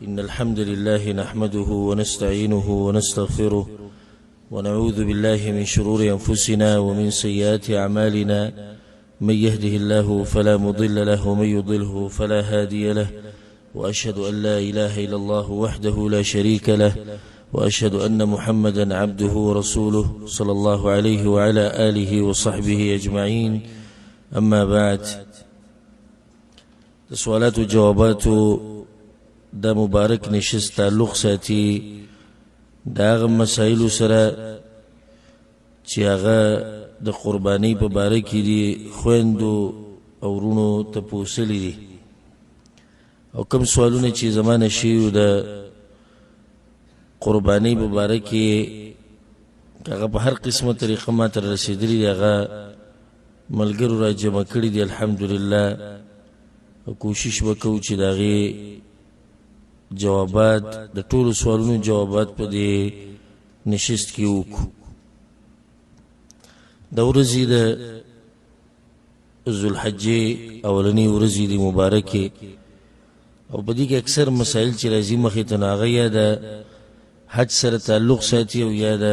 إن الحمد لله نحمده ونستعينه ونستغفره ونعوذ بالله من شرور أنفسنا ومن سيئات أعمالنا، من يهده الله فلا مضل له ومن يضله فلا هادي له، وأشهد أن لا إله إلا الله وحده لا شريك له، وأشهد أن محمدا عبده ورسوله صلى الله عليه وعلى آله وصحبه أجمعين. أما بعد، د سوالاتو جواباتو دا مبارک نشست تعلق ساتي د هغه مسایلو سره چې هغه د قربانۍ په باره کې دي، خویندو او وروڼو ته پوسلي دي، او کوم سوالونه چې زمانه شوي د قربانۍ په باره کې، هغه په هر قسمه طریقه ما ته رسېدلي دي، هغه ملګرو را جمع کړي دي. الحمدلله، کوشش وکړو چې د هغې جوابات، د ټولو سوالونو جوابات په دې نشست کې وکړو. د ورځې د ذوالحجې اولنۍ ورځې دي مبارکې، او په دې کې اکثر مسایل چې راځي مخې ته، نو هغه یا د حج سره تعلق ساتي او یا د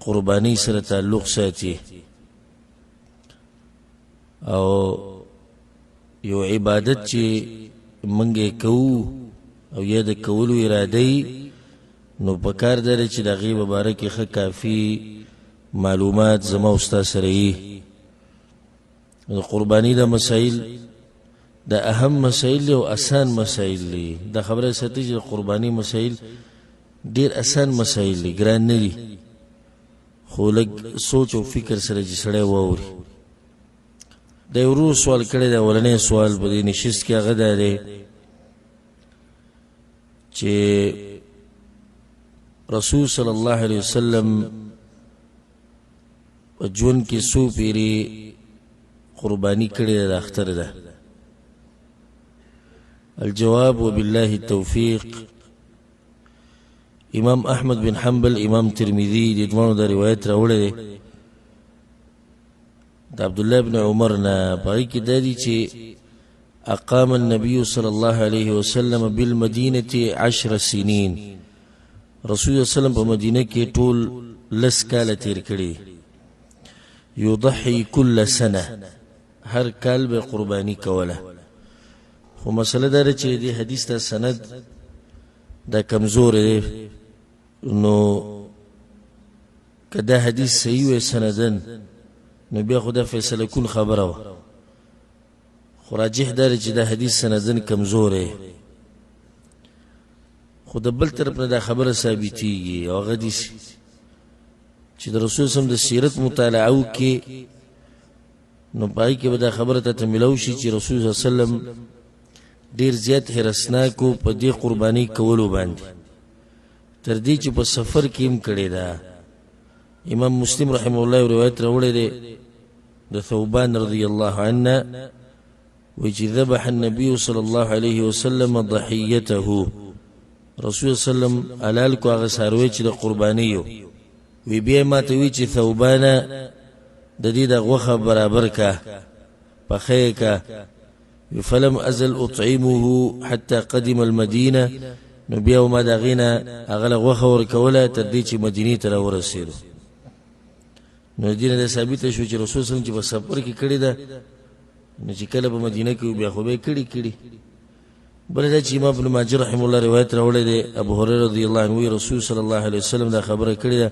قربانۍ سره تعلق ساتي. او یو عبادت چې موږ یې کوو او یا د کولو اراده یي، نو په کار ده چې د هغې په باره کې ښه کافي معلومات زما او ستا سره یي. د قرباني د مسایل د اهم مسایل او اسان مسایل دي. دا خبره ساتي چې د قرباني مسایل ډیر اسان مسایل دي، ګران نه دي، خو لږ سوچ او فکر سره چې سړی واوري. د ورور سوال کړی دی، اولنی سوال په دې نشست کې هغه دا دی چې رسول صلی الله علیه وسلم په ژوند کې څو پیرې قرباني کړې ده د اختر ده. الجواب وبالله التوفیق، امام احمد بن حنبل، امام ترمذی د دواړو د روایت راوړی دی د عبد الله بن عمر نه. پای کې د دې چې اقام النبي صلى الله عليه وسلم بالمدينه 10 سنين، رسول الله صلی الله علیه وسلم په مدینه کې ټول 10 کاله تیر کړي، يضحي كل سنه، هر کال به قرباني کوله. خو مسله دا ده چې د حدیث ته سند دا کمزور دی، نو که دا حدیث صحیح وي سندن، نو بیا خو دا فیصله کن خبره وه، خو راجح دا دی چې دا حدیث سندن کمزور دی. خو د بل طرف نه دا خبره ثابتیږي، او هغه دي چې د رسول سم د سیرت مطالعه وکړي، نو پای کې به دا خبره ته ملو شي چې رسول صلی الله علیه وسلم ډیر زیات حرسناک په دې قرباني کولو باندې، تر دې چې په سفر کې هم کړی ده. امام مسلم رحمه الله روایت راوړی دی د ثوبان رضی الله عنه، وی چې ذبح النبي صلی الله علیه وسلم ضحیته، رسول الله وسلم حلال کو هغه څاروی چې د قرباني یو. وی بیا ما ته وی چې ثوبانه، د دې د غوښه برابر کا، پخې کا. فلم ازل اطعمه حتى قدم المدينه، نو بیا ما د غینه هغه له غوښه ورکوله تر دې چې مدینې ته راورسېدو. نو دینه د ثابت شو چې رسول صلی الله علیه وسلم چې په سفر کې کړی ده، نو چې کله په مدینه کې بیا خو به کړي کړي. بل دا چې امام ابن ماجه رحم الله روایت راوړی دی، ابو هريره رضی الله عنه، رسول صلی الله علیه وسلم دا خبره کړې ده: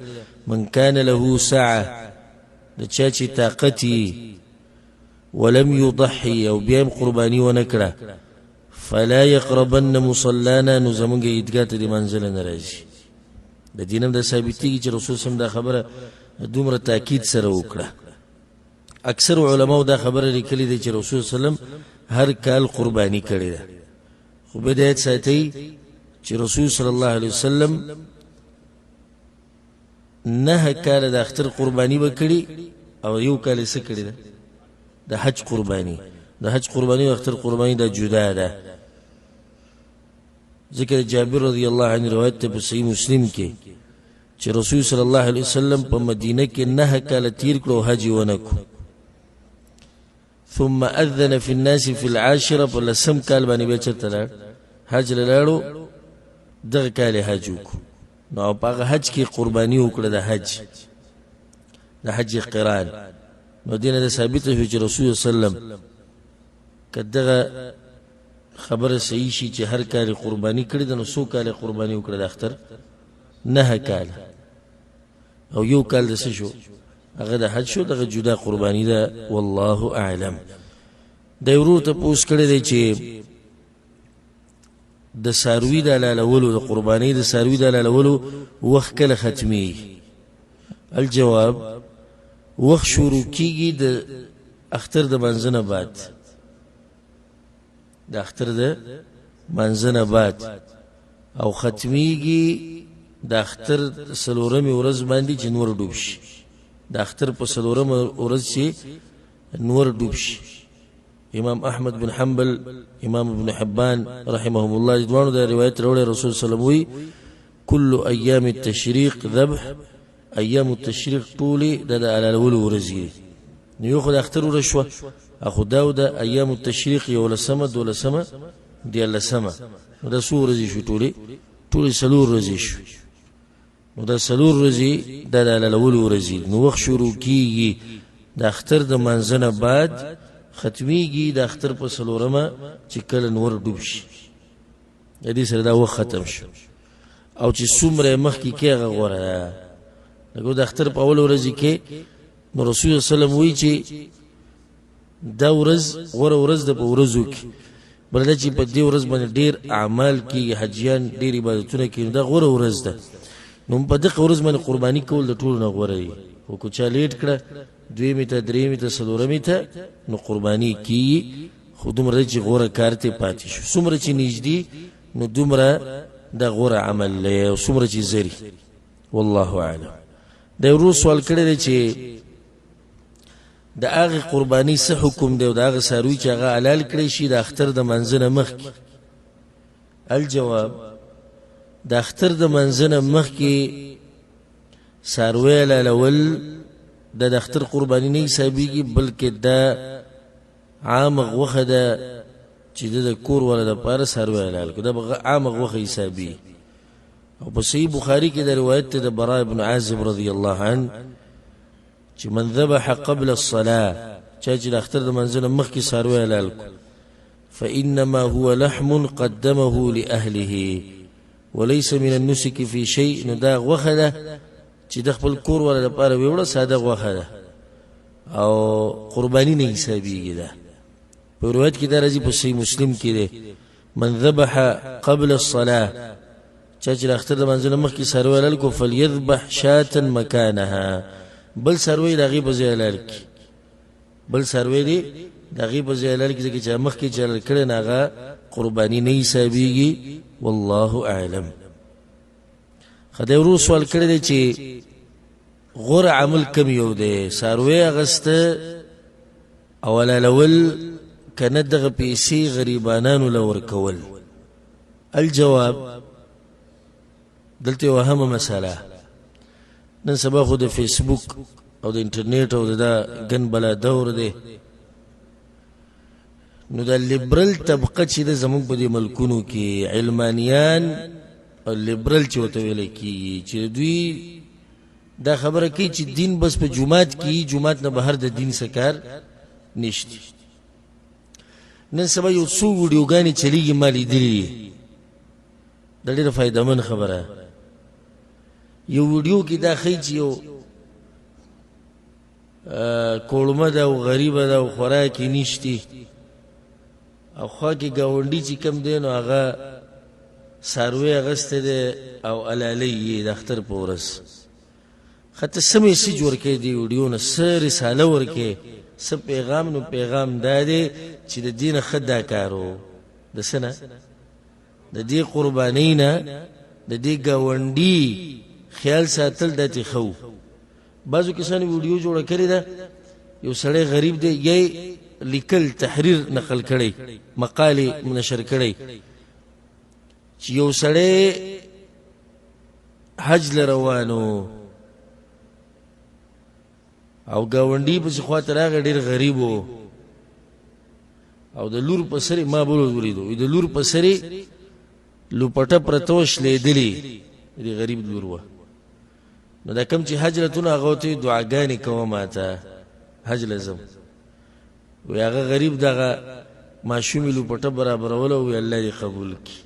من كان له ساعه، د چا چې طاقت ولم يضحي، او بیا هم قرباني ونه کړه، فلا يقربن مصلانا، نو زمونږ عیدګاه ته د منزل نه راځي. د دینم د ثابتېږي چې رسول سم دا خبره دومره تاکید سره وکړه. اکثر علماو دا خبره لیکلې ده چې رسول سلام هر کال قرباني کړې ده، خو به د ساتي چې رسول صلی الله علیه وسلم 9 کاله د اختر قرباني وکړي او یو کال یې څه کړې ده؟ د حج قرباني. د حج قرباني او اختر قرباني دا جدا ده. ذکر جابر رضی الله عنه روایت ته په صحیح مسلم کې چې رسول صلی الله علیه وسلم په مدینه کې 9 کاله تیر کړو، حج یې ونه کړو. ثم اذن في الناس في العاشره، په لسم کال باندې بیا چېرته لاړ؟ حج لاړو، دغه کال حج وکړو، نو په هغه حج کې قرباني وکړه د حج قران. نو دینه د ثابت شو چې رسول الله صلی الله علیه وسلم که دغه خبره صحیح شي چې هر کال قرباني کړې ده، نو څو کال قرباني وکړه د اختر؟ 9 کال، او یو کال د څه شو؟ هغه د حج شو، دغه جدا قرباني ده. والله اعلم. د ورور ته پوس کړی دی چې د څاروي د حلالولو، د قربانۍ د څاروي د حلالولو وخت کله ختمېږي؟ الجواب، وخت شروع کیږي د اختر د منځنه بعد، د اختر د منځنه بعد، او ختمیږي د اختر څلورمې ورځ باندې چې نور ډوب شي. د اختر په څلورمه ورځ چې نور ډوب شي. امام احمد بن حنبل، امام ابن حبان رحمهم الله دواړو دا روایت راوړی. رسول صلی الله علیه وسلم وی کل ایام التشریق ذبح، ایام التشریق ټولې د حلالولو ورځې دي. نو یو خو د اختر ورځ شوه، خو دا د ایام التشریق یولسمه، دولسمه، دیارلسمه، نو دا څو ورځې شوې؟ ټولې څلور ورځې شوې. نو دا څلور ورځې دا د حلالولو ورځې. نو وخت شروع کیږي د اختر د مانځنه بعد، ختمیږي د اختر په څلورمه چې کله نور ډوب شي. د دې سره دا وخت ختم شو، او چې څومره یې مخکې کې هغه غوره ده. لکه د اختر په اول ورځ کې نو رسول الله صلی الله علیه وسلم وایي چې دا ورځ غوره ورځ ده په ورځو کې، بل دا چې په دې ورځ باندې ډېر اعمال کېږي، حجیان ډېر عبادتونه کوي، دا غوره ورځ ده. نو په دغه ورځ باندې قرباني کول د ټولو نه غوره دي. خو که چا لیټ کړه دویمې ته، درېیمې ته، څلورمې ته، نو قرباني کېږي، خو دومره چې غوره کار ته پاتې شو. څومره چې نږدې نو دومره د غوره عمل دی، او څومره چې زري. والله اعلم. د ورور سوال کړی دی چې د هغې قرباني څه حکم دی او د هغه څاروي چې هغه حلال کړی شي د اختر د منځنه مخکې. الجواب، د اختر د منځنه مخکې څاروی حلالول د اختر قرباني نه حسابېږي، بلکې دا عامه غوښه ده چې د کور والا دپاره څاروی حلال کړو، دا به عامه غوښه حسابېږي. او په صحیح بخاري کې د روایت ته د براء بن عازب رضی الله عنه چې من ذبح قبل الصلاة، چا چې د اختر د منځنه مخکې څاروی حلال کړو، فإنما هو لحم قدمه لأهله وليس من النسك في شيء. نو دا غوښه ده چې د خپل کور والا لپاره ویوړه، ساده غوښه ده او قرباني نه حسابېږي. ده په روایت کې دا راځي، په صحیح مسلم کې دی، من ذبح قبل الصلاة، چا چې د اختر د لمانځه مخکې څاروی حلال کړو، فلیذبح شاة مکانها، بل څاروی د هغې په ځای حلال کړي، بل څاروی دې د هغې په ځای حلال کړي، ځکه چې مخکې چې حلال کړی نو هغه قرباني نه حسابېږي. والله اعلم. خدای ورور سوال کړی دی چې غوره عمل کوم یو دی، څاروی اخیسته او حلالول که نه دغه پیسې غریبانانو له ورکول؟ الجواب، دلته یوه اهمه مسله. نن سبا خو د فیسبوک او د انټرنیټ او د دا ګن بلا دور دی، نو دا لیبرل طبقه چې ده زموږ په دې ملکونو کې، علمانیان او لیبرل چې ورته ویل کېږي، چې دوی دا خبره کوي چې دین بس په جومات کې، جومات نه بهر د دین څه کار نشته. نن سبا یو څو ویډیوګانې چلیږي، ما لیدلې دي، دا ډېره فایدهمن خبره. یو ویډیو کې دا ښیي چې یو کوړمه ده او غریبه ده او خوراک یې نشتي، او خوا کې ګاونډي چې کوم دی نو هغه څاروی اخیستی دی او حلالوي یې د اختر په ورځ. ښه ته څه میسج ورکوې دې ویډیو نه، څه رساله ورکوې، څه پیغام؟ نو پیغام دا دی چې د دې نه ښه دا کار و، د څه نه، د دې قربانۍ نه د دې ګاونډي خیال ساتل دا ترې ښه و. بعضو کسانو ویډیو جوړه کړې ده، یو سړی غریب دی، یې لیکل تحریر نقل کړی، مقالې نشر کړی چې یو سړی حج له روانو او ګاونډي پسې خواته راغی، ډېر غریب و، او د لور په سر ما بل ولیدو، د لور په سر لوپټه پرته وه شلېدلې، د غریب لور وه. نو دا کوم چې حج له تلو هغه ورته وایي دعاګانې کوه ماته، حج له ځم. وایي هغه غریب دغه ماشومې لوپټه برابروله، وایي الله دې قبول کړي.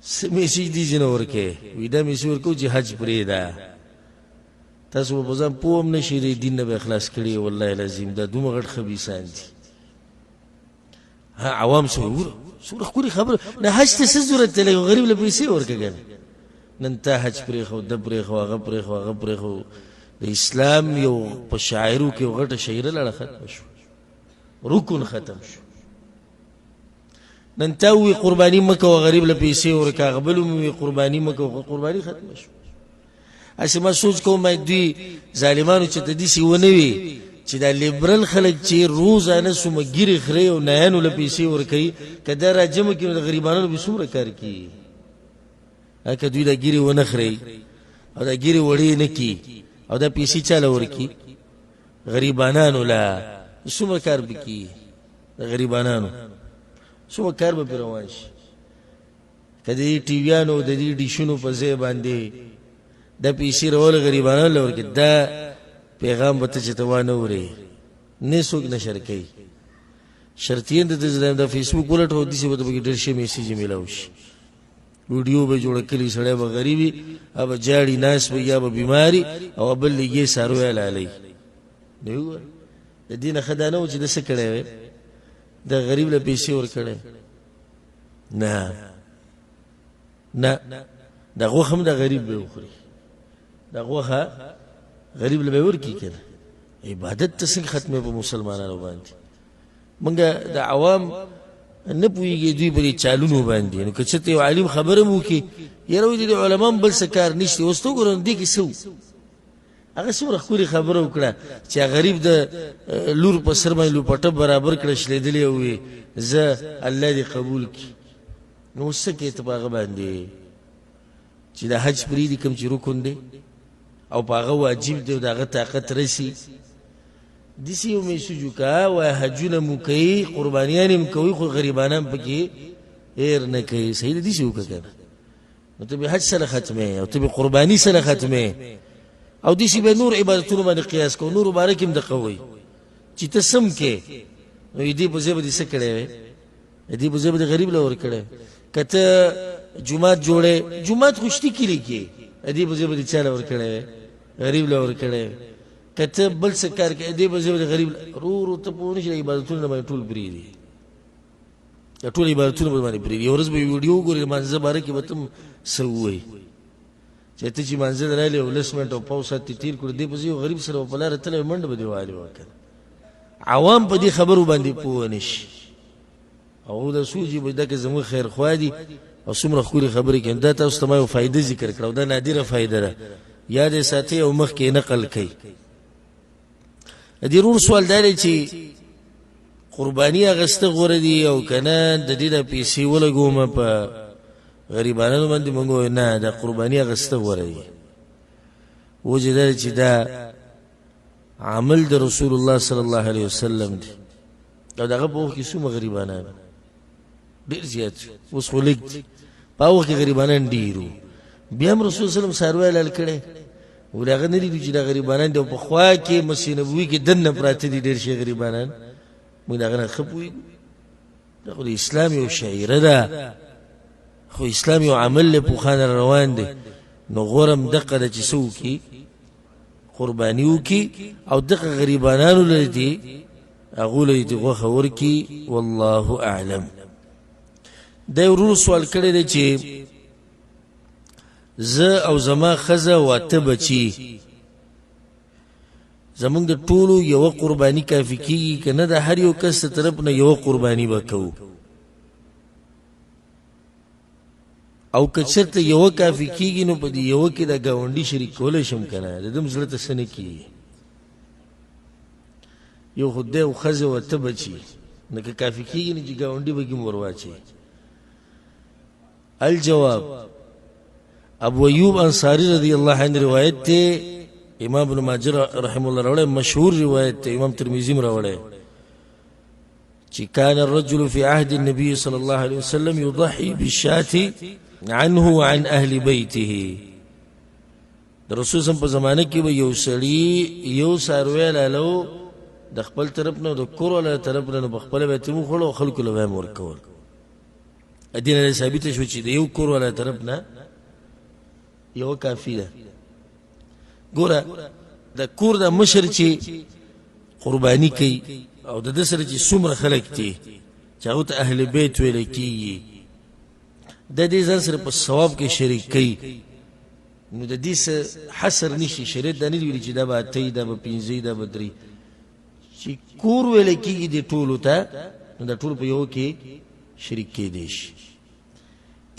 څه میسج دي ځینې ورکې؟ وایي دا میسج ورکوو چې حج پرېږده، تاسو به په ځان پوه هم نه شئ، دې دین نه به خلاص کړي. والله العظیم دا دومره غټ خبیثان دي. ها عوام څه وګوره څومره ښکلې خبره. نه حج ته څه ضرورت دی؟ لږ غریب له پیسې ورکړه که نه. نن تا حج پرېښود، ده پرېښود، هغه پرېښود، هغه پرېښود. د اسلام یو په شاعرو کې یو غټه شاعره لاړه، ختمه شو، رکن ختم شو. نن تا وی قرباني مه کوه، غریب له پیسې ورکړه، هغه بل وی قرباني مه کوه، قرباني ختمه شو. هسې ما سوچ کوم دوی ظالمانو چې ته داسې ونه وي چې دا لیبرل خلک چې روزانه څومره ګیرې خوري او نایانو له پیسې ورکوي، که دا راجمع کړي نو د غریبانو به څومره کار کېږي. که دوی دا ګیرې ونه خوري او دا ګیرې وړې نه کړي او دا پیسې چا له ورکړي؟ غریبانانو له. څومره کار به کېږي د غریبانانو، څومره کار به پرې روان شي. که د دې ټي ویانو د دې ډیشونو په ځای باندې دا پیسې راول غریبانو له ورکړي، دا پیغام به ته چې ته وانه اورې، نه څوک نشر کوي. شرطیان د دې د فیسبوک ولټو، داسې به ته پکې ډېر ښه میسج میلاو شي. ویډیو به جوړه کړي، سړی به غریب وي، به جاړي ناست وي، یا به بیماري او بل لګي څاروی حلالوي. نو وګوره د دې نه ښه دا نه و چې ده څه کړی وی، د غریب له پیسې ورکړی. نه نه، دا غوښه هم د غریب به وخوري، دا غوښه غریب له به ورکړي که نه. عبادت ته څنګه ختمې په مسلمانانو باندې؟ موږ د عوام نه پوهېږي دوی په دې چالونو باندې. نو که چېرته یو عالم خبره مو وکړي، یاره وایي د دې علما هم بل څه کار نشته. اوس ته وګوره دې کې څه وو، هغه څومره ښکلې خبره وکړه چې غریب د لور په سر باندې لوپټه برابر کړه، شلېدلې وي، زه الله دې قبول کړي. نو اوس څه کوې ته په هغه باندې چې د حج پرېږدي کوم چې رکن دی او په هغه واجب دی او د هغه طاقت رسي؟ داسې یو میسج وکړه، وایه حجونه مو کوي، قربانیانې مو کوي، خو غریبانان پکې هېر نه کوي. صحیح ده، داسې وکړه که نه، نو ته به حج سره ختمې او ته به قرباني سره ختمې او داسې به نور عبادتونو باندې قیاس کو، نور مبارک هم دقه وایي چې ته سم کې. نو دې په ځای به دې څه کړی وی؟ دې په ځای به دې غریب له ورکړی. که ته جومات جوړې، جومات خو شته کلي کې، دې په ځای به دې چا له ورکړی وی؟ غریب له ورکړی. که ته بل څه کار کوې، دې په ځای به دې غریب. ورو ورو ته پوه نه شې، عبادتونه باندې ټول پرېږدي، دا ټول عبادتونه به باندې پرېږدي. یوه ورځ به ویډیو وګورې لمانځه باره کې به ته هم څه ووایي چې ته چې لمانځه ته راغلې او لس منټه او پاو ساعت دې تېر کړو، دې په ځای یو غریب سره په لاره تللی منډه به دې والې وه که نه. عوام په دې خبرو باندې پوه نه شي، هغو دا سوچ به دا که زموږ خیرخوا دي او څومره ښکلې خبرې کوي. دا تاسو ته ما یو فایده ذکر کړه او دا نادره فایده ده، یاد یې ساتئ او مخکې یې نقل کړئ. د دې ورور سوال دا دی چې قرباني اخیسته غوره دي او که نه د دې دا پیسې ولګوم په غریبانو باندې؟ موږ وایو نه، دا قرباني اخیسته غوره دي. وجه دا چې دا عمل د رسول الله صلی الله علیه وسلم دی او دغه په وخت کې څومره غریبانان ډېر زیات، اوس خو لږ دي، په هغه وخت کې غریبانان ډېر وو. بیا هم رسول صلی الله علیه وسلم څاروی حلال کړی، ولې هغه نه لیدو چې دا غریبانان دي او په خوا کې مسجد نبوي کې دننه پراته دي ډېر شي غریبانان. موږ د هغه نه ښه پوهېږو. دا خو د اسلام یو شعیره ده، خو اسلام یو عمل له پخوا نه روان دی. نو غوره هم دقه ده چې څه وکړي، قرباني وکړي او دغه غریبانانو له دې هغو له دې غوښه ورکړي. والله اعلم. دی ورور سوال کړی دی چې زه او زما ښځه او اته بچي زمونږ د ټولو یوه قرباني کافي کیږي که نه د هر یو کس طرف نه یوه قرباني به کوو؟ او که چېرته یوه کافي کیږي نو په دې یوه کې د ګاونډي شریک کولی شم که نه؟ د ده هم زړه ته څه نه کیږي. یو خو دی او ښځه او اته بچي، نو که کافي کیږي نو چې ګاونډي به کې هم ورواچوي. الجواب، ابو ایوب انصاری رضی الله عنه روایت ته امام ابن ماجه رحم الله راوړی، مشهور روایت ته امام ترمذی هم راوړی. چې كان الرجل في عهد النبي صلى الله عليه وسلم يضحي بالشاة عنه وعن أهل بيته. د رسول سم په زمانه کې به یو سړی یو څاروی لالو د خپل طرف نه، د کور له طرف نه، په خپله به یې ترې وخوړو او خلکو له به یې هم ورکول. دې نه ثابته شوه چې د یو کور والا طرف نه یوه کافي ده. ګوره د کور د مشر چې قرباني کوي او د ده سره چې څومره خلک دي چې هغه ته اهل بیت ویل کېږي، د دې ځان سره په ثواب کې شریک کوي، نو د دې څه حصر نشي. شریعت دا نه دي ویلي چې دا به اته، دا به پنځه، دا به درې. چې کور ویل کېږي دې ټولو ته، نو دا ټول په یو کې شریک کېدی شي.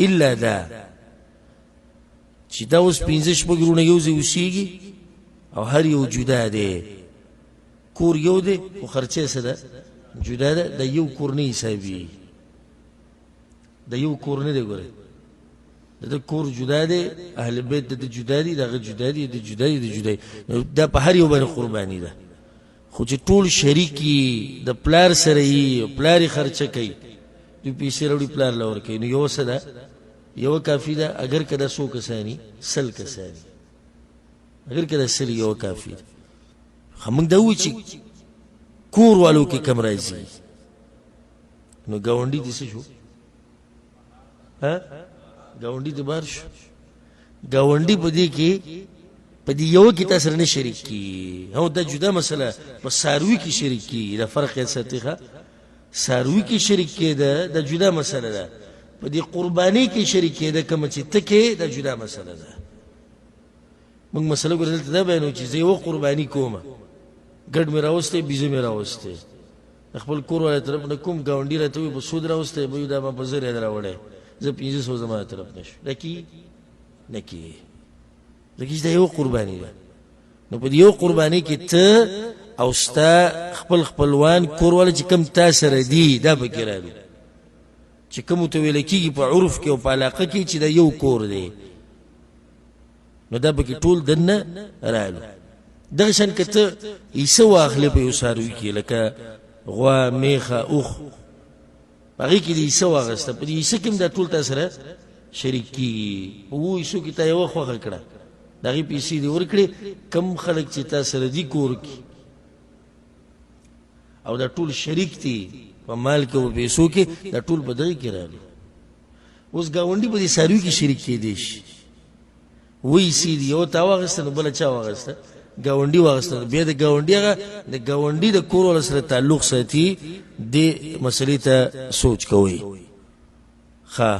الا دا چې دا اوس پنځه شپږ وروڼه یو ځای اوسېږي او هر یو جدا دی، کور یو دی خو خرچه یې څه ده؟ جدا ده. د یو کور نه حسابېږي، د یو کور نه دی. ګورئ د ده کور جدا دی، اهل بیت د ده جدا دي، د هغه جدا دي، د جدا دي، د جدا دي. دا په هر یو باندې قرباني ده. خو چې ټول شریک یي، د پلار سره یي، پلار یې خرچه کوي، دوی پیسې راوړي پلار له ورکوي، نو یوه څه ده؟ یوه کافي ده. اګر که دا څو کسان وي، 100 کسان وي، اګر که دا 100 یوه کافي ده. خو موږ دا ووایو چې کور والو کې کم راځي، نو ګاونډي دې څه شو؟ ها، ګاونډي دې بار شو. ګاونډي په دې کې په دې یو کې تاسو نه شریک کی، هو دا جدا مسله. په ساروي کې شریک کی، دا فرق یې ساتي. ښه، ساروي کې شریک کېده دا جدا مسله ده، په دې قرباني کې شریک کېده کوم چې تکې دا جدا مسله ده. موږ مسله ګورې دلته دا بیانو چې زه یوه قرباني کوم، ګډ مې راوستی، بیزه مې راوستی، د خپل کور والا طرف نه کوم، ګاونډي راته وایي په سود راوستی، به دا ما په 1000 راوړی، زه 500 زما طرف نه شو. دا کېږي؟ نه کېږي، ځکه چې دا یوه قرباني ده. نو په دې یو قرباني کې ته او ستا خپل خپلوان کور والا چې کوم تا سره دي دا پکې راغلي، چې کوم ته ویل کېږي په عرف کې او په علاقه کې چې دا یو کور دی، نو دا پکې ټول دننه رالو. دغه شان که ته عیسی واخلې په یو څاروي کې لکه غوا، میښه، اوښ، په هغې کې د عیسی واخیسته، په دې عیسی کې هم دا ټول تا سره شریک کېږي. په اوو عیسو کې تا یوه خوښه کړه، د هغې پیسې دې ورکړې، کم خلک چې تا سره دي کور کې او دا ټول شریک دي په مال کې او په پیسو کې، دا ټول په دغې کې راغلي. اوس ګاونډي په دې څاروي کې شریک کېدی شي. وایي سي دي یو تا واخیسته نو بله چا واخیسته؟ ګاونډي واخیسته. بیا د ګاونډي هغه د ګاونډي د کور والا سره تعلق ساتي. دې مسلې ته سوچ کوئ. ښه،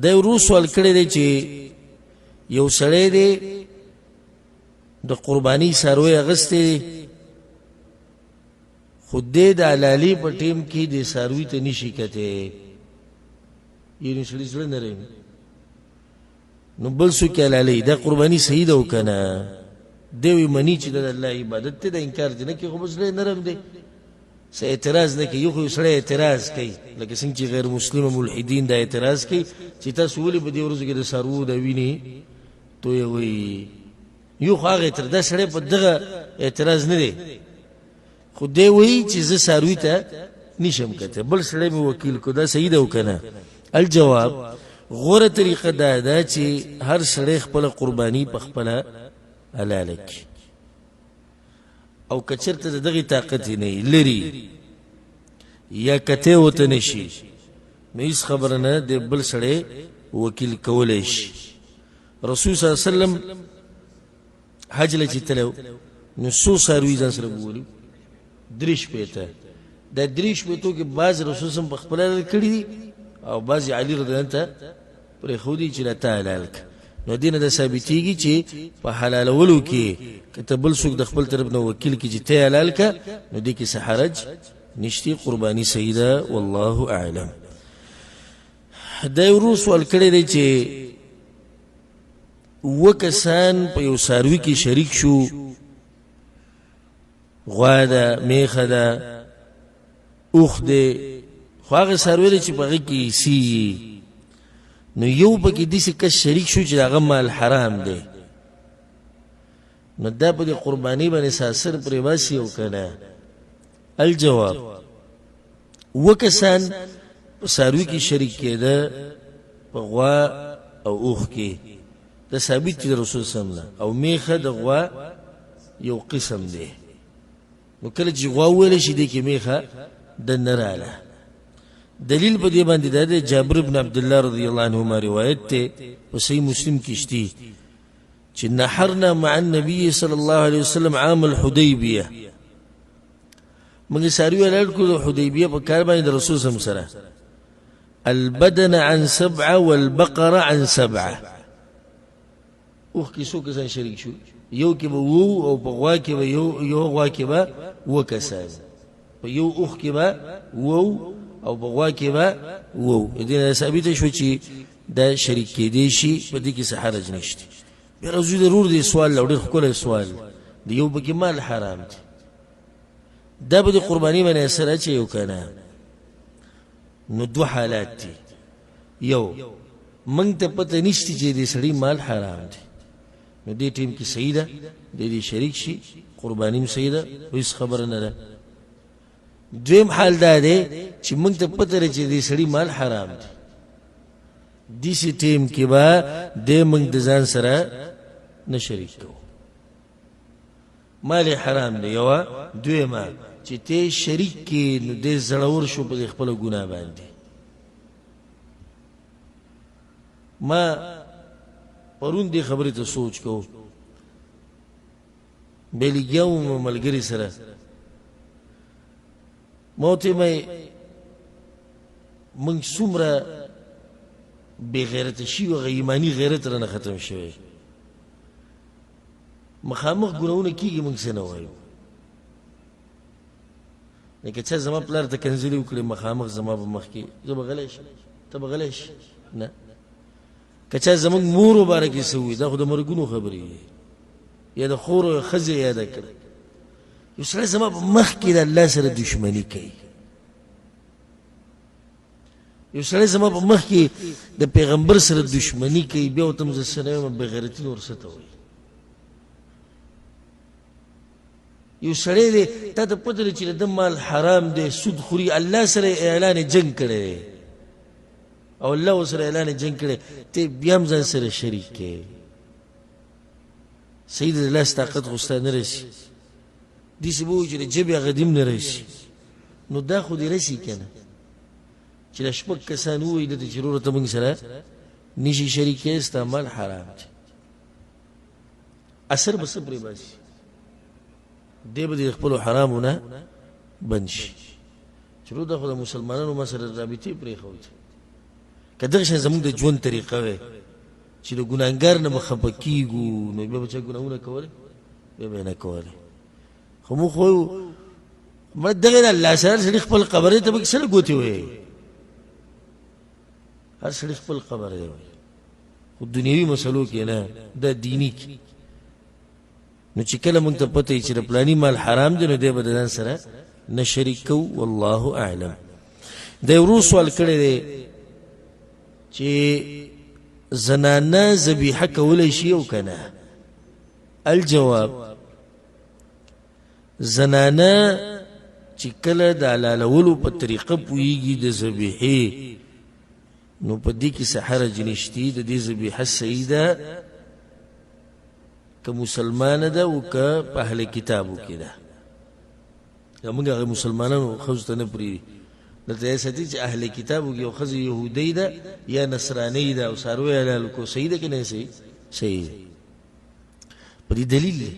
دا ورو سوال کړی دی چې یو سړی دی د قرباني څاروی اخیستی دی، خو دی د حلالي په ټیم کې د څاروي ته نشي کتی، یعنې سړي زړه نه رحمي، نو بل څوک یې حلالوي، دا قرباني صحیح ده او که نه؟ دی وایي مني چې دا د الله عبادت دی، دا انکار دې نه کوي، خو بس زړه یې نرم دی، څه اعتراض نه کوي. یو خو یو سړی اعتراض کوي، لکه څنګه چې غیر مسلمه ملحدین دا اعتراض کوي چې تاسو ولې په دې ورځو کې د څاروو د وینې تویوئ. یو خو هغه اعتراض، دا سړی په دغه اعتراض نه دی، خو دی وایي چې زه څاروي ته نشم کتلی، بل سړی مې وکیل کو، دا صحیح ده او که نه؟ الجواب، غوره طریقه دا ده چې هر سړی خپله قرباني په خپله حلاله کړي، او که چېرته د دغې طاقت یې نه لري یا کتی ورته نه شي، نو هېڅ خبره نه، دی بل سړی وکیل کولی شي. رسول صلی الله علیه وسلم حج له چې تللی نو څو څاروي ځان سره بوولي؟ 63. دا 63 کې بعضې رسول سم په خپله حلال کړي دي او بعضې علي رضی الله ته پرېښودي چې دا تا حلال کړه. نو دې نه دا ثابتېږي چې په حلالولو کې که ته بل څوک د خپل طرف نه وکیل کړي چې ته حلال کړه، نو دې کې څه حرج نشته، قرباني صحیح ده، والله اعلم. دا یو ورور سوال کړی دی چې اووه کسان په یو څاروي کې شریک شو، غوا ده، میښه ده، اوښ دی، خو هغه څاروی دی چې په هغه کې حصې، نو یو پکې داسې کس شریک شو چې د هغه مال حرام دی، نو دا په دې قرباني باندې څه اثر پرې باسي او که نه؟ الجواب، وکسان په څاروي کې شریک کېده په غوا او اوښ کې، دا ثابت دي د رسول صلی الله او میخه د غوا یو قسم دی. نو کله چې غوا وویل شي دې کې میخه د نه راله. دلیل په دې باندې دا دی، جابر بن عبد الله رضی الله عنهما روایت ته په صحیح مسلم کې شتي چې نحرنا مع النبي صلی الله علیه وسلم عام الحدیبیه، موږ ساروي حلال کړو د حدیبیه په کار باندې د رسول سم سره، البدن عن سبعه والبقره عن سبعه. اوښ کې څو کسان شریک شو؟ یو کې به وو او په غوا کې به یو، یو غوا کې به اووه کسان، په یو اوښ کې به وو او په غوا کې به وو. دې نه ثابته شو چې دا شریک کېدی شي، په دې کې څه حرج نشته. بیا راځو د ورور دې سوال له، ډېر ښکلی سوال دی. یو پکې مال حرام دی، دا به د قرباني باندې اثر اچوي او که نه؟ نو دوه حالات دي. یو، موږ ته پته نشته چې د سړي مال حرام دی، نو دې ټیم کې صحیح ده، د دې شریک شي، قرباني هم صحیح ده، هیڅ خبره نه ده. دویم حال دا دی چې موږ ته پته ده چې د سړي مال حرام دی، داسې ټیم کې به دی موږ د ځان سره نه شریک کوو. مال حرام دی یوه. دویمه چې ته شریک کې، نو دی زړور شو په دې خپله ګناه باندې. ما پرون دې خبرې ته سوچ کوو، بیا لګیا وم ملګري سره، ما ورته مې موږ څومره بې غیرته شوي، هغه ایماني غیرت رانه ختم شوی، مخامخ ګناهونه کېږي، موږ څه نه وایو. لکه چا زما پلار ته کنځلې وکړې مخامخ زما په مخ کې، زه به غلی شم؟ ته به غلی شې؟ نه. که چا زموږ مور مبارکې څه ووایي، دا خو د مرګونو خبرې دي، یا د خور او ښځې یاده کړه. یو سړی زما په مخ کې د الله سره دښمني کوي، یو سړی زما په مخ کې د پیغمبر سره دښمني کوي، بیا ورته زه څه نه وایم، بېغیرتي نور څه ته وایي. یو سړی دی، تا ته پته ده چې د ده مال حرام دی، سود خوري، الله سره یې اعلان جنګ کړی دی او الله ورسره اعلان جنګ کړی، ته بیا هم ځان سره شریک کړې. صحیح ده، د لاس طاقت خو ستا نه رسي، داسې به وایي چې د ژبې هغه دې هم نه رسي، نو دا خو دې رسي که نه چې دا شپږ کسان ووایي ده ته چې وروره ته موږ سره نشي شریک کړی، ستا مال حرام دی. اثر به څه پرې باسي؟ دی به د خپلو حرامو نه بند شي چې وروره دا خو د مسلمانانو ما سره رابطې پرېښودې. که دغه شان زموږ د ژوند طریقه وی چې د ګناهګار نه به خفه کېږو، نو بیا به چا ګناهونه کولې؟ بیا به یې نه کولې. خو موږ خو مړه دغه د الله سره سړي خپل قبر ته به سره ګوتې وایي، هر سړي خپل قبر دی وایي، خو دنیوي مسلو کې نه، دا دیني کې. نو چې کله موږ ته پته وي چې د پلاني مال حرام دی، نو دی به د ځان سره نه شریک کوو. والله اعلم. دی ورو سوال کړی دی چې زنانه ذبیحه کولی شي او که نه؟ الجواب، زنانه چې کله د حلالولو په طریقه پوهېږي د ذبیحې، نو په دې کې څه حرج نشتی، د دې ذبیحه صحیح ده که مسلمانه ده او که په اهل کتابو کې ده. موږ هغه مسلمانانو ښځو ته نه پرېږدي، دلته یې ساتي چې اهل کتابو کې یو ښځه یهودۍ ده یا نصرانۍ ده او څاروی حلال کړو، صحیح ده که نه صحیح؟ صحیح ده. په دې دلیل دی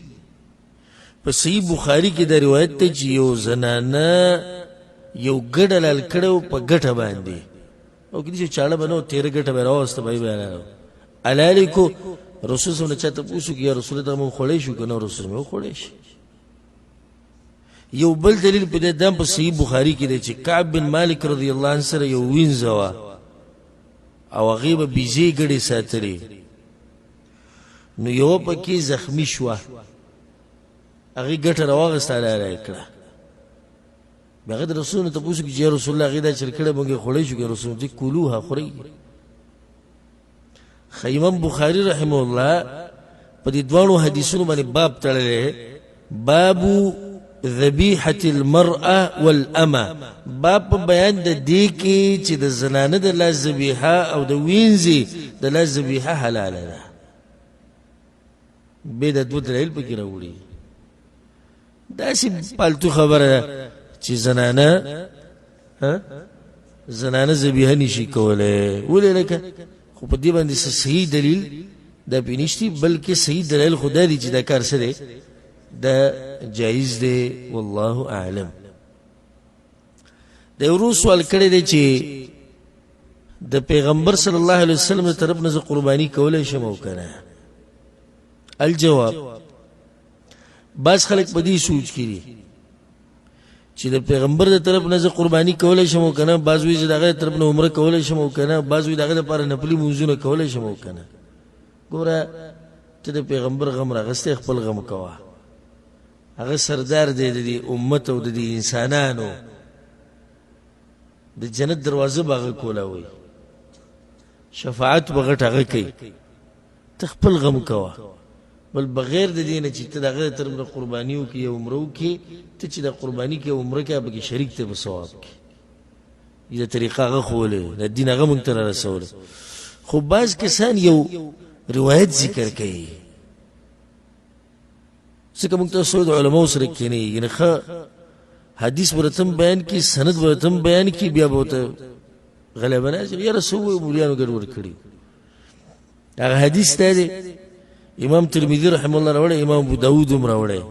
په صحیح بخاری کې دا روایت دی چې یو زنانه یو ګډ حلال کړی و په ګټه باندې، او که داسې چاړه به نه وه، تېره ګټه به یې راوسته، به یې حلال حلال یې کړو. رسول صلی الله چا تپوس وکړو، یا رسول الله موږ خوړی شو که نه؟ رسول صلی وخوړی شي. یو بل دلیل په دې دم په صحیح بخاری کې دی چې کعب بن مالک رضی الله عنه سره یو وینځه وه او هغې به بیزې ګډې ساتلې، نو یوه پکې زخمی شوه، هغې ګټه راواخیسته حلاله یې کړه. بیا هغه د رسول نه تپوس وکړي چې یا رسول الله هغې دا چل کړی، موږ یې خوړی شو که؟ رسول چې کلوها، خورئ. ښه امام بخاري رحمه الله په دې دواړو حدیثونو باندې باب تړلی، باب ذبیحة المرأة والامه، باب په بیان د دې کې چې د زنانه د لاس ذبیحه او د وینځي د لاس ذبیحه حلاله ده. به د دوه دلایل پکې راوړي. داسې پالتو خبره ده چې زنانه ها زنانه ذبیحه نشي کولی. ولې؟ لکه خو په دې باندې څه صحیح دلیل دا پې نشتي، بلکې صحیح دلایل خو دا دي چې دا کار څه دی، دا جایز دی، والله اعلم. د ورو سوال کړی دی چې د پیغمبر صلی الله علیه وسلم تر طرف نه قرباني کولای شم او کنه؟ الجواب، بعض خلک په دې سوچ کې دي چې د پیغمبر د طرف نه زه قرباني کولای شم او کنه، بعض وایي چې د هغه طرف نه عمره کولای شم او کنه، بعض وایي د هغه لپاره نفلي لمونځونه کولای شم او کنه. ګوره، ته د پیغمبر غم راغستی، خپل غم کوه. هغه سردار دی د دې امت او د دې انسانانو، د جنت دروازه به هغه کولاوي، شفاعت به غټ هغه کوي. ته خپل غم کوه، بل بغیر د دې نه چې ته د هغه طرف نه قرباني وکړې یا عمره وکړې، ته چې د قرباني کې عمره کې پکې شریک ته په ثواب کې. دا طریقه هغه ښوولې، د دین هغه مونږ ته رارسولی. خو بعض کسان یو روایت ذکر کوي، ځکه موږ تاسو د علماو سره کښېنئ، یعنې ښه حدیث به درته هم بیان کړي، سند به درته هم بیان کړي، بیا به ورته غلی به ناست یاره څه ووایو، مولیانو ګډوډ کړي. هغه حدیث ته دی امام ترمذي رحمه الله راوړی، امام ابو داود هم راوړی،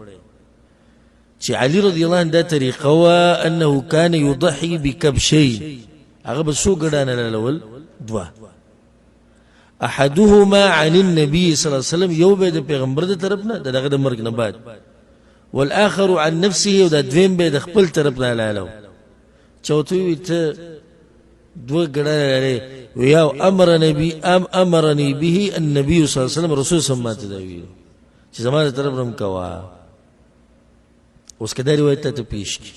چې علي رضی الله عنه دا طریقه وه انه کان یضحي بکبشین، هغه به څو ګډانه لالول؟ دوه. احدهما عن النبي صلی الله علیه وسلم، یو به د پیغمبر د طرف نه دغه د مرګ نه بعد، والاخر عن نفسه، او د دویم به د خپل طرف نه لالو. چوتو وی ته دوه ګړه لري، ویا امر نبی ام امرني به النبي صلی الله علیه وسلم، رسول سم ته دا وی چې زما د طرف نم کوا. اوس کدا روایت ته پیش کی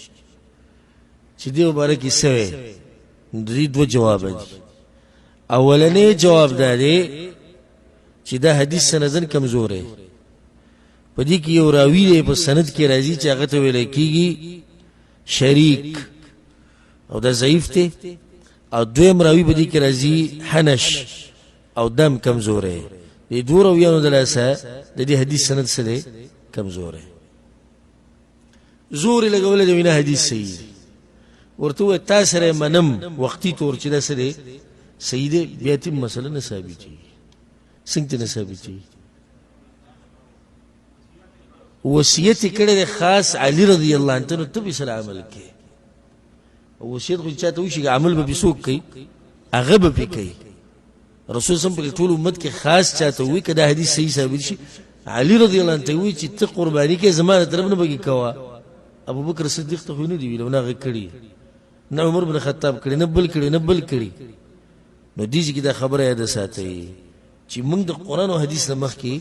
چې دی مبارک یې سوی، د دې دوه جواب دي. اولنې جواب دا دی چې دا حدیث سندن کمزور دی، په دې کې یو راوی دی په سند کې راځي چې هغه ته ویل کېږي شریک، او دا ضعیف دی. او دویم راوی په دې کې راځي حنش، او دم کمزور دی. دې دوه راویانو د لاسه د دې حدیث سند څه دی؟ کمزور دی. زور یې لګولی دی، وینا حدیث صحیح دی. ورته ووایه تا سره منم وختي تور چې دا څه دی؟ صحیح دی. بیا تیم مسله نه ثابتېږي. څنګه ته نه ثابتېږي؟ وصیت یې کړی دی خاص علی رضی الله عنه ته، نو ته پې سره عمل کوې. وصیت خو چاته وشي، عمل به پې څوک کوي؟ هغه به پې کوي. رسول سم په ټول امت کې خاص چاته وي، که دا حدیث صحیح ثابت شي، علی رضی الله عنه ته وي چې ته قرباني کې زما له طرف نه به کوه. ابو بکر صدیق ته خو نه دی ویلي، نه هغه کړي، نه عمر بن خطاب کړي، نه بل کړي، نه بل کړي. نو دې ځای کې دا خبره یاده ساتئ چې موږ د قرآن او حدیث نه مخکې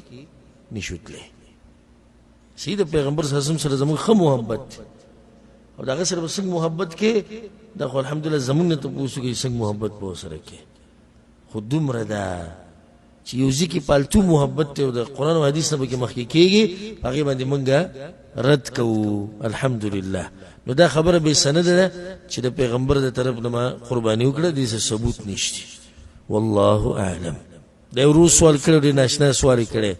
نشو تللی. صحیح د پیغمبر صلی الله علیه وسلم سره زموږ ښه محبت دی، او د هغه سره به څنګه محبت کې، دا خو الحمدلله زموږ نه تپوس وکړي څنګه محبت به ورسره کې. خو دومره ده چې یو ځای کې پالتو محبت دی او د قرآن او حدیث نه پکې مخکې کېږي، په هغې باندې موږ رد کوو الحمدلله. نو دا خبره بې سنده ده چې د پیغمبر د طرف نه ما قرباني وکړه، دې څه ثبوت نشته، والله اعلم. دا ورو سوال کړی، ډېر ناشنا سوال یې کړی.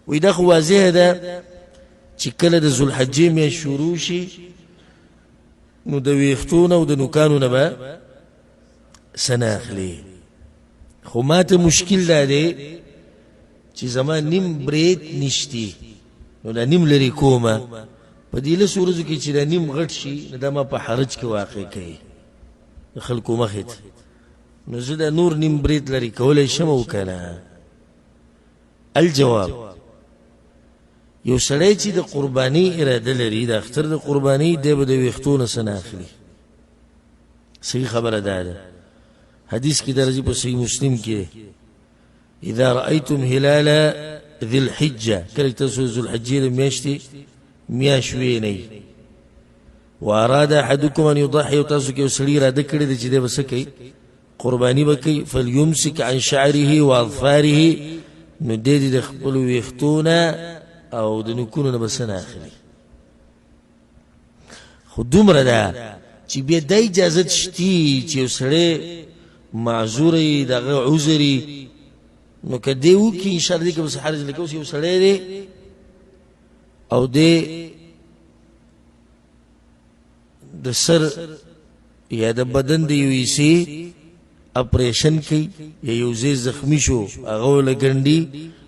وایي دا خو واضح ده چې کله د ذوالحجې میاشت شروع شي نو د ویښتو نه او د نوکانو نه به څه نه اخلي، خو ماته مشکل دا دی چې زما نیم بریت نشتی، نو دا نیم لرې کومه په دې لسو ورځو کې چې دا نیم غټ شي، نو دا ما په حرج کې واقع کوي د خلکو مخې ته، نو زه دا نور نیم بریت لرې کولی شم او که نه؟ الجواب، یو سړی چې د قرباني اراده لري، د اختر د قرباني، دی به د ویښتو نه څه نه اخلي. صحیح خبره ده ده، حدیث کې درځي په صحیح مسلم کې، اذا رأيتم هلال ذي الحجة، کله چې تاسو ذو الحجې د میاشتې میاشت وینئ، واراد احدكم ان يضحي، او تاسو کې یو سړي اراده کړې ده چې دی به څه کوي؟ قرباني به کوي، فليمسك عن شعره واظفاره، نو دی دې د خپلو ویښتو نه او د نوکونو نه به څه نه اخلي. خو دومره ده چې بیا دا اجازت شتي چې یو سړی معذور وي، د هغه عذر وي، نو که دی وکړي انشاءالله دې کې به څه حرج لکه اوس یو سړی دی او دی د سر یا د بدن د یو حصې اپریشن کوي یا یو ځای زخمی شو، هغه له ګنډي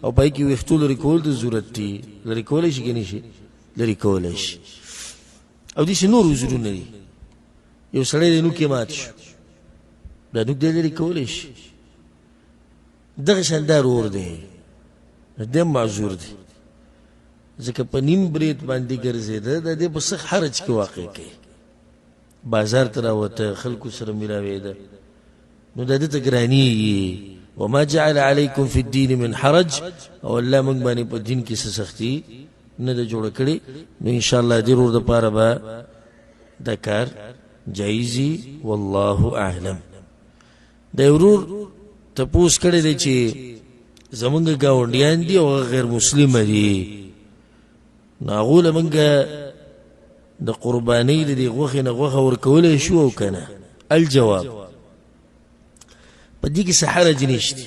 او پای کې ویښتو لرې کول د ضرورت دي، لرې کولی شي که نه شي؟ لرې کولی شي. او داسې نور عذرونه دي. یو سړی دی نوک یې مات شو، دا نوک دی لرې کولی شي. دغه شان دا ورور دی، دی هم معذور دی، ځکه په نیم برېت باندې ګرځېده، د دې په سخت حرج کې واقع کوي، بازار ته راوته، خلکو سره ملاوېده، نو د ده ته ګرانېږي. وما جعل علیکم فی الدین من حرج، او الله موږ باندې په دین کې څه سختي نه ده جوړه کړې. نو انشاءالله دې ورور دپاره به دا کار جایز وي، والله اعلم. د ورور تپوس کړی دی چې زمونږ ګاونډیان دي او غیر مسلمه دي، نو هغو له مونږ د قربانۍ د دې غوښې نه غوښه ورکولی شو او که نه؟ الجواب، په دې کې څه حرج نشته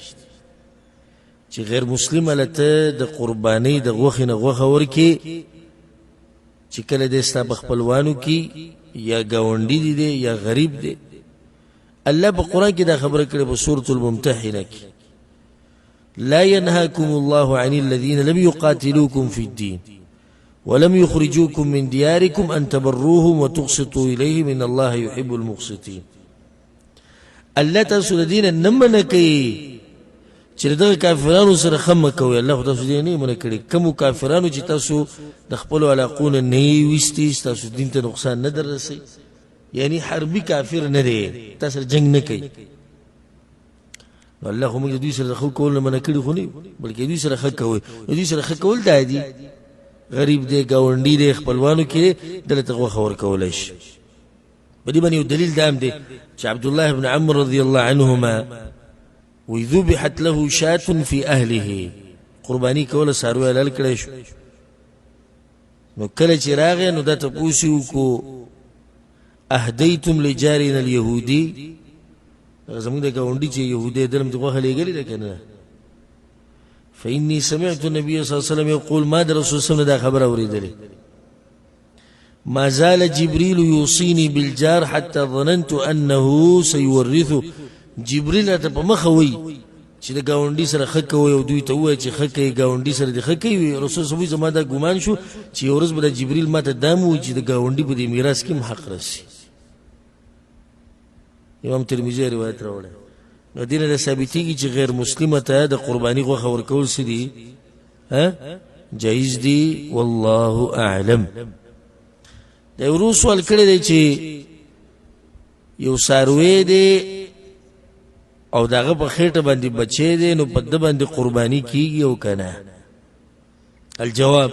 چې غیر مسلمه له ته د قربانۍ د غوښې نه غوښه ورکې، چې کله دی ستا په خپلوانو کې یا ګاونډي دی دی یا غریب دی. الله په قرآن کې دا خبره کړې په سورة الممتحنه کې، لا ينهاكم الله عن الذين لم يقاتلوكم في الدين ولم يخرجوكم من دياركم أن تبروهم وتقسطوا إليهم إن الله يحب المقسطين. الله تاسو د دین نه منع کوي چې دغه کافرانو سره خمه کوي. الله خو تاسو دې نه منع کړي، کوم کافرانو چې تاسو د خپل علاقو نه نه ویستي، تاسو دین ته نقصان نه درسي، یعنی حربي کافر نه دی، تاسو سره جنگ نه کوي. نو الله خو موږ دوی سره ښه کول نه منع کړي خو نه، بلکې دوی سره ښه کوي. نو دوی سره ښه کول دا دي، غریب دی، ګاونډي دی، خپلوانو کې دلته غوښه ورکولی شي. په دې باندې یو دلیل دا هم دی چې عبدالله بن عمرو رضی الله عنهما وی ذبحت له شاة فی اهله، قرباني کوله، څاروی حلال کړی شو. نو کله چې راغی نو دا تپوس یې وکړو، اهدیتم لجارنا اليهودي، زموږ د ګاونډي چې یهودی دی، دلته غوښه لېږلې ده که نه؟ فإني سمعت النبي صلى الله عليه وسلم يقول، ما د رسول صلى الله عليه وسلم دا خبره اورېدلې، ما زال جبريل يوصيني بالجار حتى ظننت أنه سيورثه. جبريل راته په مخه وایي چې د ګاونډي سره ښه کوئ او دوی ته ووایه چې ښه کوي، ګاونډي سره دې ښه کوي. رسول صلی الله زما دا ګمان شو چې یو ورځ به د جبريل ما ته دا هم ووایي چې د ګاونډي په دې میراث کې هم حق رسي. امام ترمذي روایت راوړی. نو دې نه ثابتېږي چې غیر مسلمه ته د قرباني غوښه ورکول څه دي؟ جایز دي، والله اعلم. د ورو سوال کړی دی چې یو څاروی دی او د هغه په خېټه باندې بچی دی، نو په ده باندې قرباني کیږي او که نه؟ الجواب،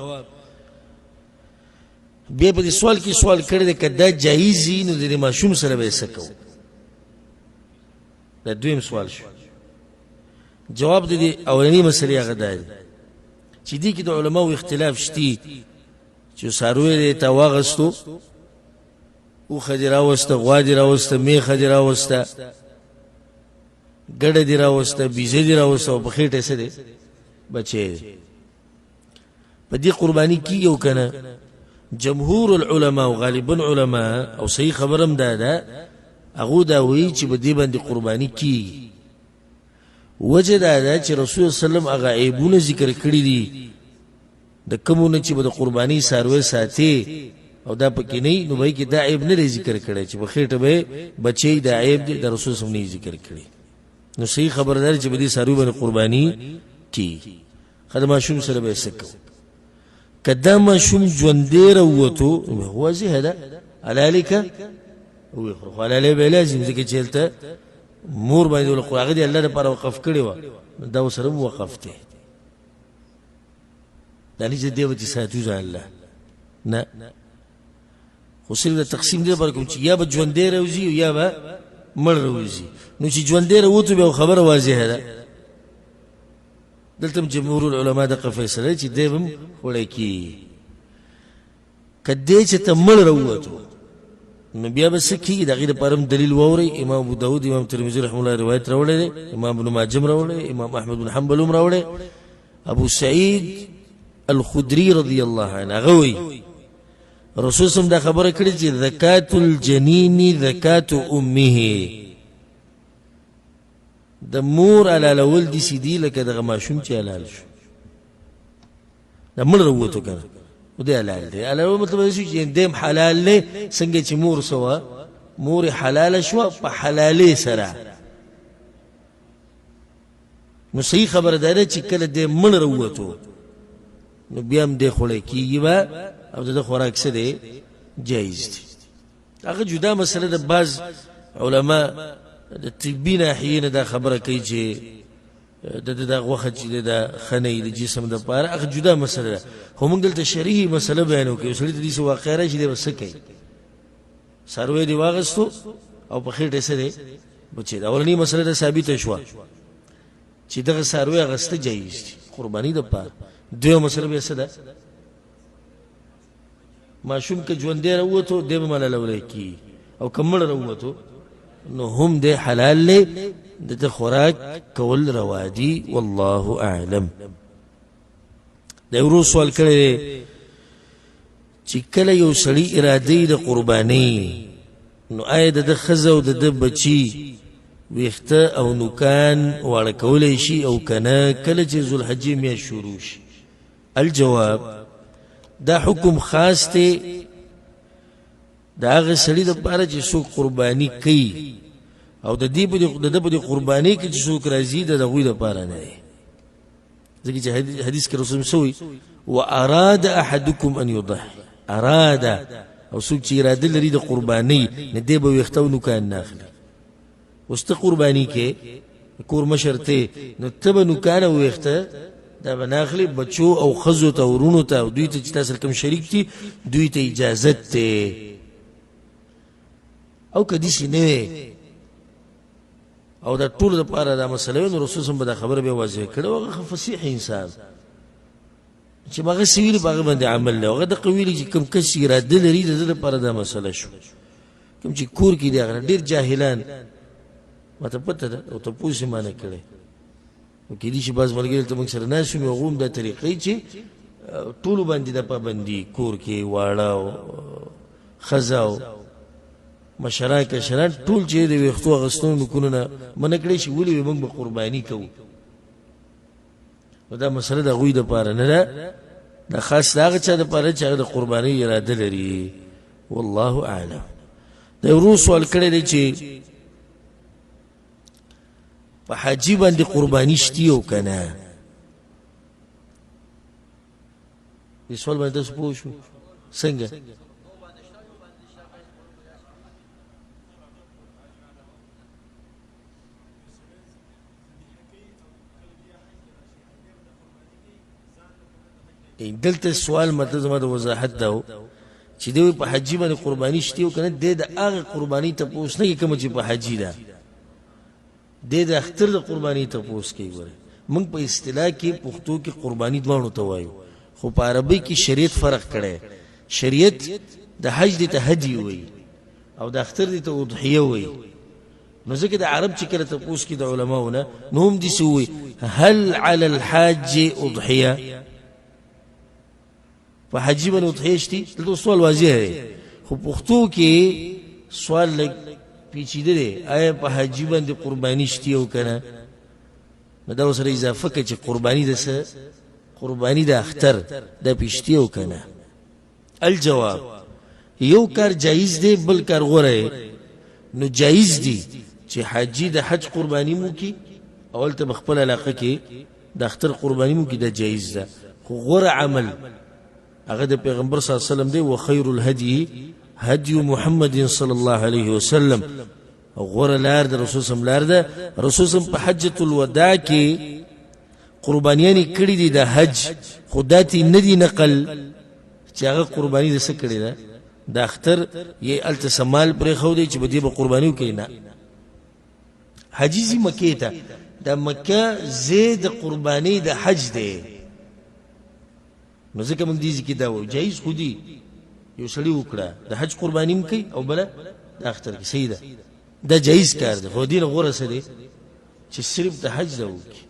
بیا په دې سوال کې سوال کړی دی که دا جایز وي نو د دې ماشوم سره به یې څه کوو؟ دا دویم سوال شو. جواب د دې اولنی مسلې هغه دا دی چې دې کې د علماو اختلاف شتي چې څاروی دی تا واغستو، اوښه دې راوسته، غوا دې راوسته، میښه دې راوسته، ګډه دې راوسته، بیزه دې راوسته، او په خېټه یې څه دی؟ بچی دی. په دې قرباني کېږي او که نه؟ جمهور العلماء او غالبا علما او صحیح خبره هم دا ده، هغو دا وایي چې په دې باندې قرباني کېږي. وجه دا ده چې رسول الله صلی الله علیه وسلم هغه عیبونه ذکر کړي دي د کومو نه چې به د قرباني څاروی ساتي او دا پکې نه، نو به کې دا عیب نه دی ذکر کړی چې په خېټه به بچی، دا عیب دی د رسول صلی الله علیه وسلم نه ذکر کړی. نو صحیح خبره ده چې په دې څاروي باندې قرباني کېږي. ښه، د ماشوم سره به یې څه کوو؟ که دا ماشوم ژوندی راووتو واضحه ده حلالې که ویې خو حلالې به یې لازم، ځکه چې هلته مور باندې ول، خو هغه د الله لپاره وقف کړی وه، نو دا ورسره هم وقف دی. دا نه چې دی به چې ساتو ځان له نه، خو صرف د تقسیم دې لپاره کوم چې یا به ژوندی راوځي یا به مړ راوځي. نو چې ژوندی راووتو بیا خبره واضحه ده. دلته هم جمهور العلماء دغه فیصله چې دی به هم خوړی کېږي. که دی چې ته مړ راووتو نو بیا به څه کېږي؟ د هغې دپاره هم دلیل واورئ. امام ابو داود، امام ترمذي رحمه الله روایت راوړی دی، امام ابن ماجه هم راوړی، امام احمد بن حنبل هم راوړی. ابو سعید الخدري رضی الله عنه هغه وایي رسول سم دا خبره کړې چې زکات الجنین زکات امه، د مور حلالول دي دي لکه دغه ماشوم چې حلال شو، دا مړ راووتو که نه، دی حلال دی. حلال مطلب دا شو چې دی هم حلال دی، څنګه چې مور سوه، مور یې حلاله شوه په حلالې سره. نو صحیح خبره دا ده چې کله دی مړ راووتو نو بیا هم دی خوړی کېږي به، او د ده خوراک څه دی؟ جایز دی. هغه جدا مسله ده، بعض علما د طبي ناحیې نه دا خبره کوي چې د ده دا غوښه چې ده دا ښه نه د جسم دپاره، هغه جدا مسله ده. خو موږ دلته شرعي مسله بیانو کوو. سړي ته داسې واقعه راشي، دی به څه کوي؟ څاروی دې واخیستو او په خېټه یې څه دی؟ بچی ده. اولنۍ مسله ده ثابته شوه چې دغه څاروی اخیسته جایز دي قرباني دپاره. دویمه مسله بیا څه ده؟ ماشوم که ژوندی راووتو دی به ملالولی کېږي، او که مړ راووتو نو هم دی حلال دی، د ده خوراک کول روا دي. والله اعلم. د ورو سوال کړی دی چې کله یو سړی اراده د قرباني، نو آیا د ده ښځه او د ده بچي ویښته او نوکان واړه کولی شي او که نه کله چې ذوالحجې میاشت شروع شي؟ الجواب، دا حکم خاص دی د هغه سړي دپاره چې څوک قرباني کوي، او د دې په د ده په دې قرباني کې چې څوک راځي د هغوی دپاره نه دی، ځکه چې حدیث کې رسول سوی و اراد احدکم ان یضحي، اراد او څوک چې اراده لري د قرباني، نه دی به ویښته او نوکان نه اخلي. اوس ته قرباني کې کور مشر ته، نو ته به نوکان او ویښته دا به نه اخلي، بچو او ښځو ته ورونو ته او دوی ته چې تاسو کوم شریک دي دوی ته اجازت دی. او که داسې نه وي او دا ټولو دپاره دا مسله وي، نو رسول سم به دا خبره بیا واضح کړې. هغه فصیح انسان چې هغه څه ویلي په هغه باندې عمل دی. هغه دقه ویلي چې کوم کس اراده لري د ده لپاره دا مسله شو. کوم چې کور کې دی هغه ډېر جاهلان، ماته پته ده او تپوس یې ما نه کړی، نو کېدای شي بعض ملګري دلته موږ سره ناست وي، هغو هم دا طریقې چې ټولو باندې د پابندي کور کې واړه او ښځه او مشران کشران ټول چې د ویښتو اخیستلو نوکونو نه منع کړی شي، ولې موږ به قرباني کوو؟ نو دا مسله د هغوی دپاره نه ده، دا خاص د هغه چا دپاره چې هغه د قربانۍ اراده لري. والله اعلم. د ورو سوال کړی دی چې په حاجي باندې قرباني شتي او که نه؟ دې سوال باندې تاسو پوه شو څنګه؟ دلته سوال مطلب زما د وضاحت دا و چې دوی په حجي باندې قرباني شته او کنه، د هغه قرباني ته پوس نه کوم چې په حجي ده، د اختر د قرباني ته پوس کوي. ګوره موږ په اصطلاح کې پښتو کې قرباني دواړو ته وایو، خو په عربي کې شریعت فرق کړی. شریعت د حج دې ته هدي وایي او د اختر دې ته اضحیه وایي. نو ځکه د عرب چې کله تپوس کې د علماو نه، نو هم داسې ووایي هل علی الحاج اضحیه، په حاجي باندې اضحیه شتي؟ دلته سوال واضح دی، خو پښتو کې سوال لږ پیچیده دی. آیا په حاجي باندې قرباني شتي او که نه؟ نو دا ورسره اضافه کړه چې قرباني د څه؟ قرباني د اختر دا پې او که نه؟ الجواب، یو کار جایز دی بل کار غوره دی. نو جایز دی چې حاجی د حج قرباني مو کی او هلته په خپل علاقه کې د اختر قرباني مو کی، دا جایز ده. خو غوره عمل هغه د پیغمبر صلی الله علیه وسلم دی، وخیر الهدی هدی محمد صلی الله علیه وسلم. غوره لار د رسول سم لار ده. رسول سم په حجۃ الوداع کې قربانیانې کړې دي د حج، خو دا ترې نه دي نقل چې هغه قرباني د څه کړې ده، د اختر یې هلته څه مال پرېښودی چې په دې به قرباني وکړي. نه، حاجي ځي مکې ته، د مکه ځای د قربانۍ د حج دی، نو ځکه موږ دې ځای کې دا وایو جایز خو دي. یو سړي وکړه د حج قرباني هم کوي او بله د اختر کې، صحیح ده، دا جایز کار دی، خو دې نه غوره څه دی چې صرف د حج دا وکړي.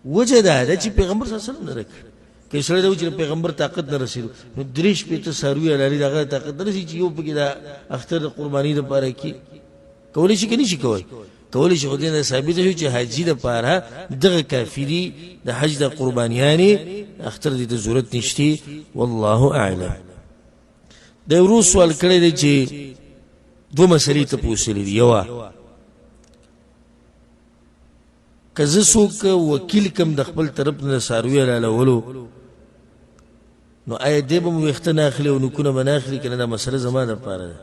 وجه دا ده چې پیغمبر صلی الله علیه وسلم نه کړ. که سړی دا چې پیغمبر طاقت نه رسېدو نو 63 څاروي حلالي د هغه طاقت نه رسي چې یو پکې د اختر د قرباني دپاره کې کولی شي که نه شي کولی؟ کولی شي، خو دې نه ثابته شو چې حاجي دپاره دغه کافي دي، د حج د قربانیانې اختر دې ته ضرورت نشته. والله اعلم. د ورو سوال کړی دی چې دوه مسلې ته پوښتلې دي. یوه، که زه څوک وکیل کم د خپل طرف نه څاروي حلالولو، نو آیا دی به مو ویښته نه اخلي او نوکونه به نه اخلي که نه؟ دا مسله زما دپاره ده.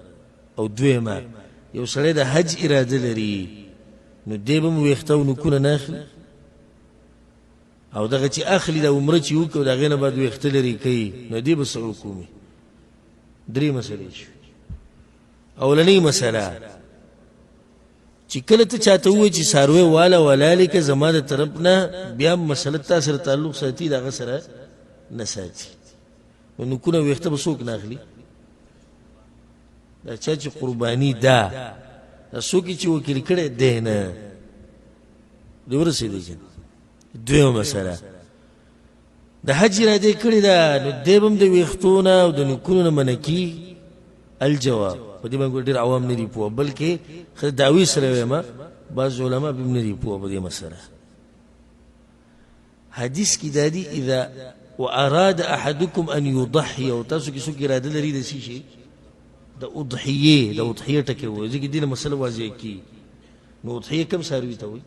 او دویمه، یو سړی د حج اراده لري، نو دی به مو ویښته او نوکونه نه اخلي، او دغه چې اخلي د عمره چې وکړي او د هغې نه بعد ویښته لرې کوي، نو دی به څه حکم وي؟ درې مسلې شوې. اولنۍ مسله، چې کله ته چاته ووایې چې څاروی واله ولالی که زما د طرف نه، بیا مسله تا سره تعلق ساتي، د هغه سره نه ساتي. نو نوکونه ویښته به څوک نه اخلي؟ دا چا چې قرباني ده، دا څوک چې وکیل کړی دی نه دی ورسېدی. که دویمه مسله، د حج اراده کړې ده، نو دی به هم د ویښتو نه او د نوکونو نه منع کېږي؟ الجواب، په دې باندې ډېر عوام نه دي پوه، بلکې ښه دعوې سره وایم، بعض علما به هم نه دي پوه په دې مسله. حدیث کې دا دي، اذا واراد احدكم ان يضحي، او تاسو کې څوک اراده لري د څه شي د اضحیې، د اضحیې ټکی وایي، ځکه دې مسله واضح کړي. نو اضحیه کوم څاروي ته وایي؟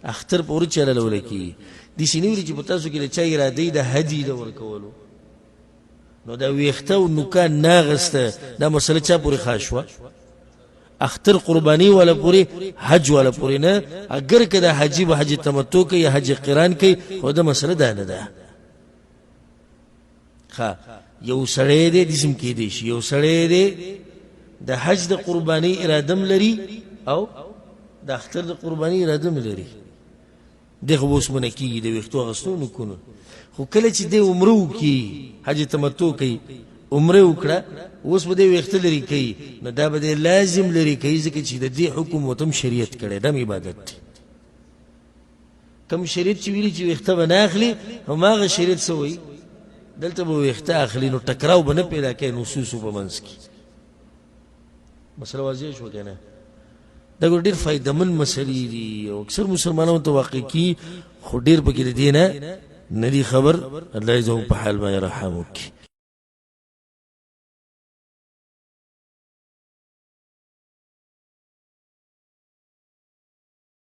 اختر په ورځ چلول کېږي. داسې نه ویلي چې په تاسو کې د چا اراده د هدي د ورکولو، نو دا ویښته او نوکان نه اخیسته، دا مسله چا پورې خاص شوه؟ اختر قرباني والا پورې، حج والا پورې نه. اګر که د حجي به حج تمتع کوي یا حج قران کوي، خو دا مسله دا نه ده. ښه، یو سړی دی، داسې هم کېدی شي، یو سړی دی د حج د قرباني اراده هم لري او د اختر د قرباني اراده هم لري، دی خو به اوس منع کېږي د ویښتو اخیستو نوکونو. خو کله چې دی عمره وکړي، حج تمتع کوي، عمره وکړه، اوس به دی ویښته لرې کوي، نو دا به دی لازم لرې کوي، ځکه چې د دې حکم ورته هم شریعت کړی، دا هم عبادت دی. کوم شریعت چې ویلي چې ویښته به نه اخلي، هماغه شریعت څه وایي؟ دلته به ویښته اخلي، نو ټکراو به نه پیدا کوي نصوصو په منځ کې. مسله واضح شوه که نه؟ دا ګور ډېر فایدهمن مسلې دي او اکثر مسلمانانو ته واقع کي، خو ډېر پکې د دې نه نه دي خبر. الله یې زموږ په حال باندې رحم وکړي.